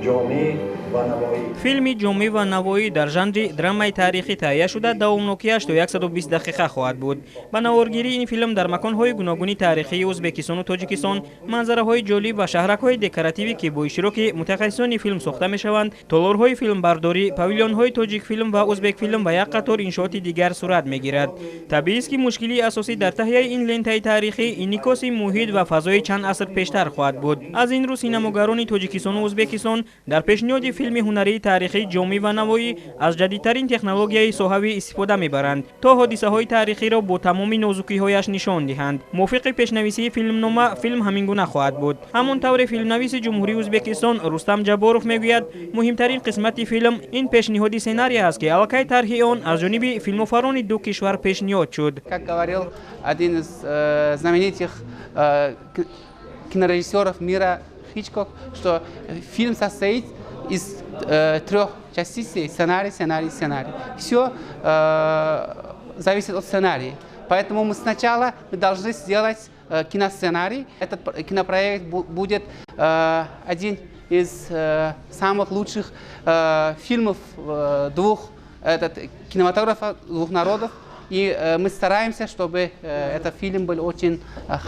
«Ҷомӣ ва Навоӣ». Филми «Ҷомӣ ва Навоӣ» дар жанри драмаи таърихӣ таҳия шуда, давомнокиаш то 120 дақиқа хоҳад буд. Ба наворгирии ин филм дар маконҳои гуногуни таърихии Ӯзбекистону Тоҷикистон, манзараҳои ҷолиб ва шаҳракҳои декоративӣ, ки бо иштироки мутахассисони филм сохта мешаванд, толорҳои филмбардорӣ, павилёнҳои Тоҷикфилм ва Ӯзбекфилм ва як қатор иншооти дигар сурат мегирад. Табиист, ки мушкилии асосӣ дар таҳияи ин лентаи таърихӣ инъикоси муҳит ва фазои чанд аср пештар хоҳад буд. Аз ин рӯ синамогарони Тоҷикистону Ӯзбекистон дар пешниҳоди филми ҳунарии таърихии «Ҷомӣ ва Навоӣ» аз ҷадидтарин технологияи соҳавӣ истифода мебаранд, то ҳодисаҳои таърихиро бо тамоми нозукиҳояш нишон диҳанд. Мувофиқи пешнависии филмнома, филм ҳамин гуна хоҳад буд. Ҳамон тавре филмнависи Ҷумҳурии Ӯзбекистон Рустам Ҷабборов мегӯяд, муҳимтарин қисмати филм ин пешниҳоди сценария аст, ки аллакай тарҳи он аз ҷониби филмофарони ду кишвар пешниҳод шуд. Как говорил один из знаменитых кинорежиссеров мира Хичкок, что фильм состоит из трех частей: сценарий, сценарий, сценарий. Все зависит от сценария. Поэтому мы сначала мы должны сделать киносценарий. Этот кинопроект будет один из самых лучших фильмов двух этот, кинематографа двух народов. И мы стараемся, чтобы этот фильм был очень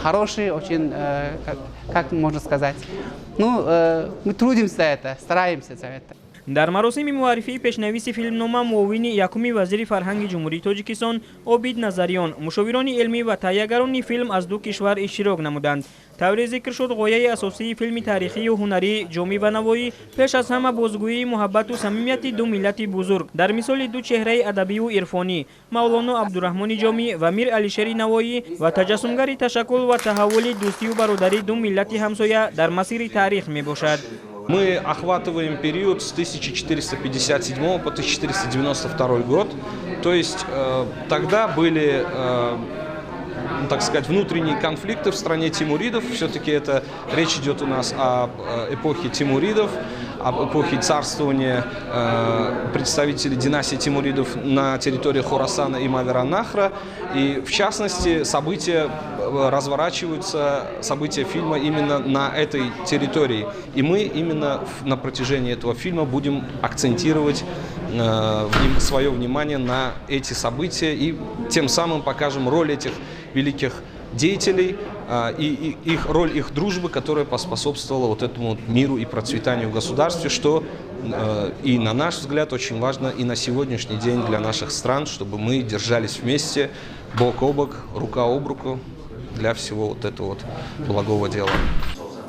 хороший, очень, как можно сказать, ну, мы трудимся за это, стараемся за это. Дар маросими муаррифии пешнависи филмнома муовини якуми вазири фарҳанги Ҷумҳурии Тоҷикистон Обид Назариён, мушовирони илмӣ ва таҳиягарони филм аз ду кишвар иштирок намуданд. Тавре зикр шуд, ғояи асосии филми таърихию ҳунарии «Ҷомӣ ва Навоӣ» пеш аз ҳама бозгӯии муҳаббату самимияти ду миллати бузург дар мисоли ду чеҳраи адабию ирфонӣ, Мавлоно Абдураҳмони Ҷомӣ ва Мир Алишери Навоӣ, ва таҷассумгари ташаккул ва таҳаввули дӯстию бародарии ду миллати ҳамсоя дар масири таърих мебошад. Мы охватываем период с 1457 по 1492 год. То есть тогда были, ну, так сказать, внутренние конфликты в стране тимуридов. Все-таки это речь идет у нас о эпохе тимуридов, об эпохе царствования представителей династии тимуридов на территории Хорасана и Мавераннахра. И, в частности, события разворачиваются, события фильма именно на этой территории. И мы именно на протяжении этого фильма будем акцентировать свое внимание на эти события и тем самым покажем роль этих великих деятелей и их роль, их дружбы, которая поспособствовала вот этому миру и процветанию в государстве, что и на наш взгляд очень важно и на сегодняшний день для наших стран, чтобы мы держались вместе, бок о бок, рука об руку для всего вот этого вот благого дела.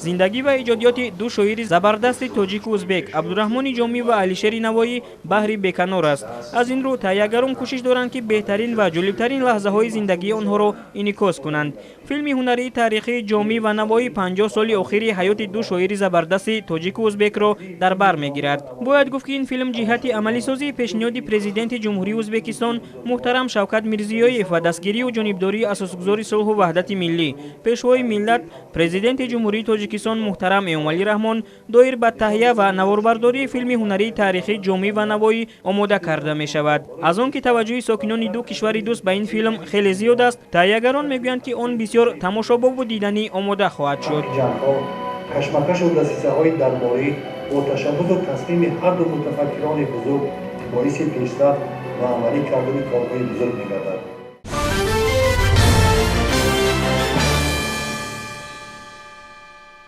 Зиндагӣ ва иҷодиёти ду шоири забардасти тоҷику узбек, Абдураҳмони Ҷомӣ ва Алишери Навоӣ, баҳри беканор аст. Аз ин рӯ таҳиягарон кӯшиш доранд, ки беҳтарин ва ҷолибтарин лаҳзаҳои зиндагии онҳоро инъикос кунанд. Филми ҳунарии таърихии «Ҷомӣ ва Навоӣ» 50 соли охири ҳаёти ду шоири забардасти тоҷику узбекро дар бар мегирад. Бояд гуфт, ки ин филм ҷиҳати амалисозии пешниҳоди Президенти Ҷумҳурии Ӯзбекистон муҳтарам Шавкат Мирзиёев ва дастгирию ҷонибдории асосгузори сулҳу ваҳдати миллӣ, Пешвои миллат, Президенти Ҷумҳурии Тоҷикистон муҳтарам Эмомалӣ Раҳмон доир ба таҳия ва наворбардории филми ҳунарии таърихии «Ҷомӣ ва Навоӣ» омода карда мешавад. Аз он ки таваҷҷӯҳи сокинони ду кишвари дӯст ба ин филм хеле зиёд аст, таҳиягарон мегӯянд, ки он бисёр тамошобобу диданӣ омода хоҳад шуд. Ҷангҳо, кашмакашу дасисаҳои дарборӣ бо ташаббусу тасмими ҳарду мутафаккирони бузург боиси пешрафт ва амалӣ кардани корҳои бузург мегардад.